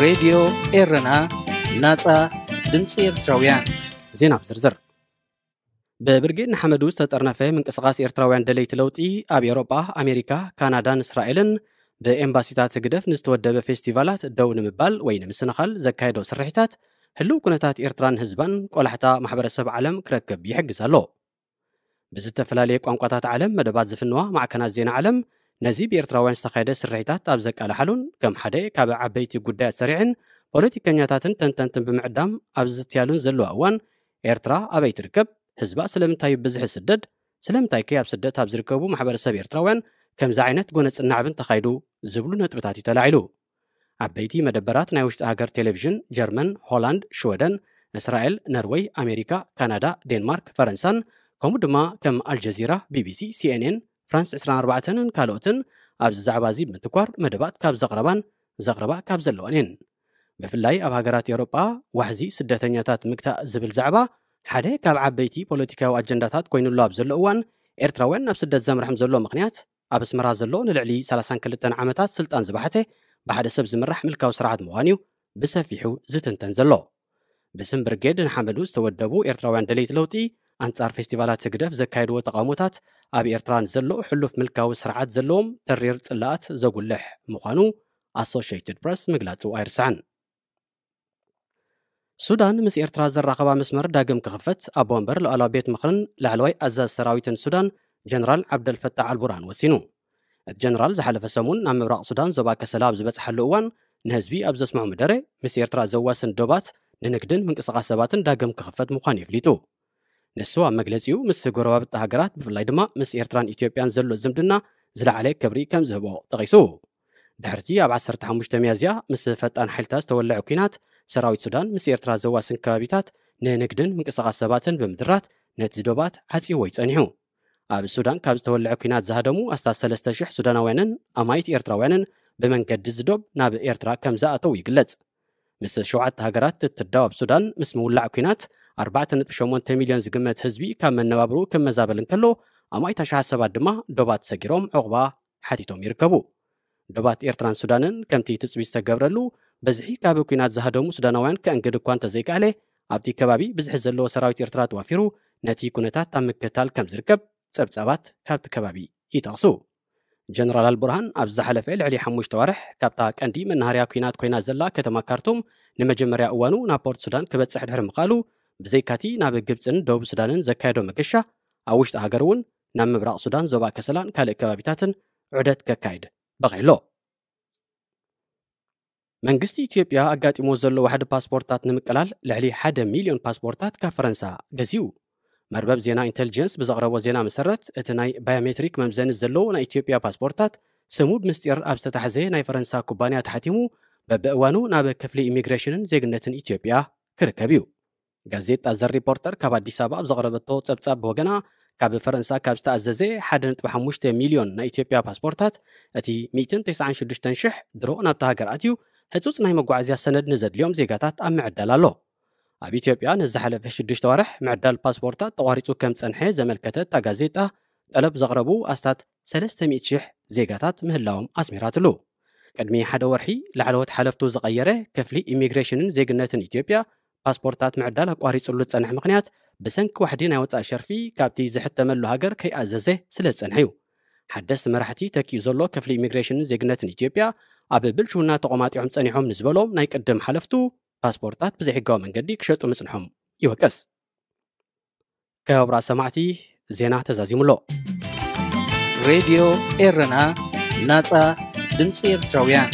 ሬድዮ ኤረና፣ ናጻ ድምጺ ኤርትራውያን። ዜና ብዝርዝር። ብብርጌድ ንሓመዱ ዝተጠርነፈ ምንቅስቓስ ኤርትራውያን ደለይቲ ለውጢ ኣብ ኤውሮጳ፣ ኣሜሪካ፣ ካናዳን እስራኤልን ብኤምባሲታት ህግደፍ ንዝተወደበ ፌስቲቫላት ደው ንምባል ወይ ንምስንኻል ዘካየዶ ስርሒታት፣ ህልው ኩነታት ኤርትራን ህዝባን ቆላሕታ ማሕበረሰብ ዓለም ክረክብ ይሕግዝ ኣሎ። ብዝተፈላለየ ቋንቋታት ዓለም መደባት ዝፍንዋ ማዕከናት ዜና ዓለም፣ ነዚ ብኤርትራውያን ዝተኻየደ ስርሒታት ኣብ ዘቃልሓሉን፣ ከም ሓደ ካብ ዓበይቲ ጉዳያት ሰሪዕን ፖለቲከኛታትን ተንተንትን ብምዕዳም ኣብ ዝዝትያሉን ዘለዋ እዋን፣ ኤርትራ ኣበይ ትርከብ? ህዝባ ስለምንታይ ብዝሒ ስደድ? ስለምንታይ ከ ኣብ ስደት ኣብ ዝርከቡ ማሕበረሰብ ኤርትራውያን ከምዚ ዓይነት ጎነጽን ናዕብን ተኻይዱ? ዝብሉ ነጥብታት እዩ ተላዒሉ። ዓበይቲ መደበራት ናይ ውሽጢ ሃገር ቴሌቪዥን ጀርመን፣ ሆላንድ፣ ሽወደን፣ እስራኤል፣ ነርወይ፣ ኣሜሪካ፣ ካናዳ፣ ዴንማርክ፣ ፈረንሳን ከምኡ ድማ ከም ኣልጀዚራ፣ ቢቢሲ፣ ሲኤንኤን፣ ፍራንስ ዕስራን ኣርባዕተን ካልኦትን ኣብዚ ዛዕባ እዚ ብምትኳር መደባት ካብ ዘቕረባን ዘቕርባ ካብ ዘለወን እየን። ብፍላይ ኣብ ሃገራት ኤውሮጳ ዋሕዚ ስደተኛታት ምግታእ ዝብል ዛዕባ ሓደ ካብ ዓበይቲ ፖለቲካዊ ኣጀንዳታት ኮይኑሉ ኣብ ዘሎ እዋን፣ ኤርትራውያን ናብ ስደት ዘምርሖም ዘሎ ምኽንያት ኣብ ኣስመራ ዘሎ ንልዕሊ ሰላሳን ክልተን ዓመታት ስልጣን ዝባሕተ ብሓደ ሰብ ዝምራሕ ምልካዊ ስርዓት ምዃኑ እዩ ብሰፊሑ ዝትንተን ዘሎ። ብስም ብርጌድ ንሓመዱ ዝተወደቡ ኤርትራውያን ደለይቲ ለውጢ ኣንጻር ፌስቲቫላት ህግደፍ ዘካየድዎ ተቓውሞታት ኣብ ኤርትራ ንዘሎ ሕሉፍ ምልካዊ ስርዓት ዘለዎም ተሪር ጽላኣት ዘጉልሕ ምዃኑ ኣሶሽየትድ ፕረስ ምግላጹ ኣይርስዕን። ሱዳን ምስ ኤርትራ ዘራኸባ መስመር ዳግም ክኽፈት ኣቦ ወንበር ሉዓላዊ ቤት ምኽርን ላዕለዋይ ኣዛዚ ሰራዊትን ሱዳን ጀነራል ዓብደልፈታሕ ኣልቡርሃን ወሲኑ። እቲ ጀነራል ዝሓለፈ ሰሙን ናብ ምብራቕ ሱዳን ዞባ ከሰላ ኣብ ዝበጽሓሉ እዋን ንህዝቢ ኣብ ዘስምዖ መደረ፣ ምስ ኤርትራ ዘዋስን ዶባት ንንግድን ምንቅስቓስ ሰባትን ዳግም ክኽፈት ምዃኑ የፍሊጡ። ንሱ ኣብ መግለጺኡ፣ ምስ ጎረባብቲ ሃገራት ብፍላይ ድማ ምስ ኤርትራን ኢትዮጵያን ዘሎ ዝምድና ዝለዓለ ክብሪ ከም ዝህቦ ጠቒሱ። ድሕርቲ ኣብ ዓሰርተ ሓሙሽተ ሚያዝያ ምስ ፈጣን ሓይልታት ዝተወልዐ ኲናት፣ ሰራዊት ሱዳን ምስ ኤርትራ ዘዋስን ከባቢታት ንንግድን ምንቅስቓስ ሰባትን ብምድራት ነቲ ዶባት ዓጽይዎ እዩ ጸኒሑ። ኣብ ሱዳን ካብ ዝተወልዐ ኲናት ዝሃደሙ ኣስታት ሰለስተ ሽሕ ሱዳናውያንን ኣማይት ኤርትራውያንን ብመንገዲ ዝዶብ ናብ ኤርትራ ከም ዝኣተው ይግለጽ። ምስ ሸውዓተ ሃገራት እትዳወብ ሱዳን፣ ምስ ምውላዕ ኲናት ኣርባዕተ ነጥቢ ሸሞንተ ሚልዮን ዝግመት ህዝቢ ካብ መነባብርኡ ክመዛበል እንከሎ፣ ኣማኢት ኣሽሓት ሰባት ድማ ዶባት ሰጊሮም ዕቑባ ሓቲቶም ይርከቡ። ዶባት ኤርትራን ሱዳንን ከምቲ ትጽቢት ዝተገብረሉ በዝሒ ካብ ኲናት ዝሃደሙ ሱዳናውያን ከእንግድ እኳ እንተዘይከኣለ፣ ኣብቲ ከባቢ ብዝሒ ዘለዎ ሰራዊት ኤርትራ ተዋፊሩ ነቲ ኩነታት ኣብ ምክትታል ከም ዝርከብ ጸብጻባት ካብቲ ከባቢ ይጠቕሱ። ጀነራል ኣልቡርሃን ኣብ ዝሓለፈ ልዕሊ ሓሙሽተ ዋርሕ ካብታ ቀንዲ መናሃርያ ኲናት ኮይና ዘላ ከተማ ካርቱም ንመጀመርያ እዋኑ ናብ ፖርት ሱዳን ክበጽሕ ድሕሪ ምኽኣሉ፣ ብዘይካቲ ናብ ግብጽን ደቡብ ሱዳንን ዘካየዶ መገሻ፣ ኣብ ውሽጢ ሃገር እውን ናብ ምብራቕ ሱዳን ዞባ ከሰላን ካልእ ከባቢታትን ዑደት ከካይድ በቒዑ ኣሎ። መንግስቲ ኢትዮጵያ ኣጋጢሞ ዘሎ ዋሕዲ ፓስፖርታት ንምቅላል ልዕሊ ሓደ ሚልዮን ፓስፖርታት ካብ ፈረንሳ ገዚኡ። መርበብ ዜና ኢንተልጀንስ ብዘቕረቦ ዜና መሰረት፣ እቲ ናይ ባዮሜትሪክ መምዘኒ ዘለዎ ናይ ኢትዮጵያ ፓስፖርታት ስሙ ብምስጢር ኣብ ዝተታሕዘ ናይ ፈረንሳ ኩባንያ ተሓቲሙ በብእዋኑ ናብ ክፍሊ ኢሚግሬሽንን ዜግነትን ኢትዮጵያ ክርከብ እዩ። ጋዜጣ ዘ ሪፖርተር ካብ ኣዲስ ኣበባ ኣብ ዘቕረበቶ ጸብጻብ ብወገና፣ ካብ ፈረንሳ ካብ ዝተኣዘዘ ሓደ ነጥቢ ሓሙሽተ ሚልዮን ናይ ኢትዮጵያ ፓስፖርታት፣ እቲ ሚእትን ተስዓን ሽዱሽተን ሽሕ ድሮ ናብታ ሃገር ኣትዩ ህጹጽ ናይ መጓዓዝያ ሰነድ ንዘድልዮም ዜጋታት ኣብ ምዕዳል ኣሎ። ኣብ ኢትዮጵያ ንዝሓለፈ ሽዱሽተ ዋርሕ ምዕዳል ፓስፖርታት ተቋሪጹ ከም ጸንሐ ዘመልከተ እታ ጋዜጣ፣ ጠለብ ዘቕረቡ ኣስታት ሰለስተ ሚእቲ ሽሕ ዜጋታት ምህላዎም ኣስሚራትሉ። ቅድሚ ሓደ ወርሒ ላዕለዎት ሓለፍቱ ዝቐየረ ክፍሊ ኢሚግሬሽንን ዜግነትን ኢትዮጵያ፣ ፓስፖርታት ምዕዳል ኣቋሪጹሉ ዝጸንሐ ምኽንያት ብሰንኪ ዋሕዲ ናይ ወጻኢ ሸርፊ ካብቲ ዝሕተመሉ ሃገር ከይኣዘዘ ስለ ዝጸንሐ እዩ። ሓደስቲ መራሕቲ ተኪኡ ዘሎ ክፍሊ ኢሚግሬሽንን ዜግነትን ኢትዮጵያ፣ ኣብ ብልሽውና ተቖማጢዖም ጸኒሖም ንዝበሎም ናይ ቅድም ሓለፍቱ ፓስፖርታት ብዘይሕጋዊ መንገዲ ክሸጡ ምጽንሖም ይወቅስ። ክቡራት ሰማዕቲ፣ ዜና ተዛዚሙ ኣሎ። ሬድዮ ኤረና፣ ናጻ ድምጺ ኤርትራውያን።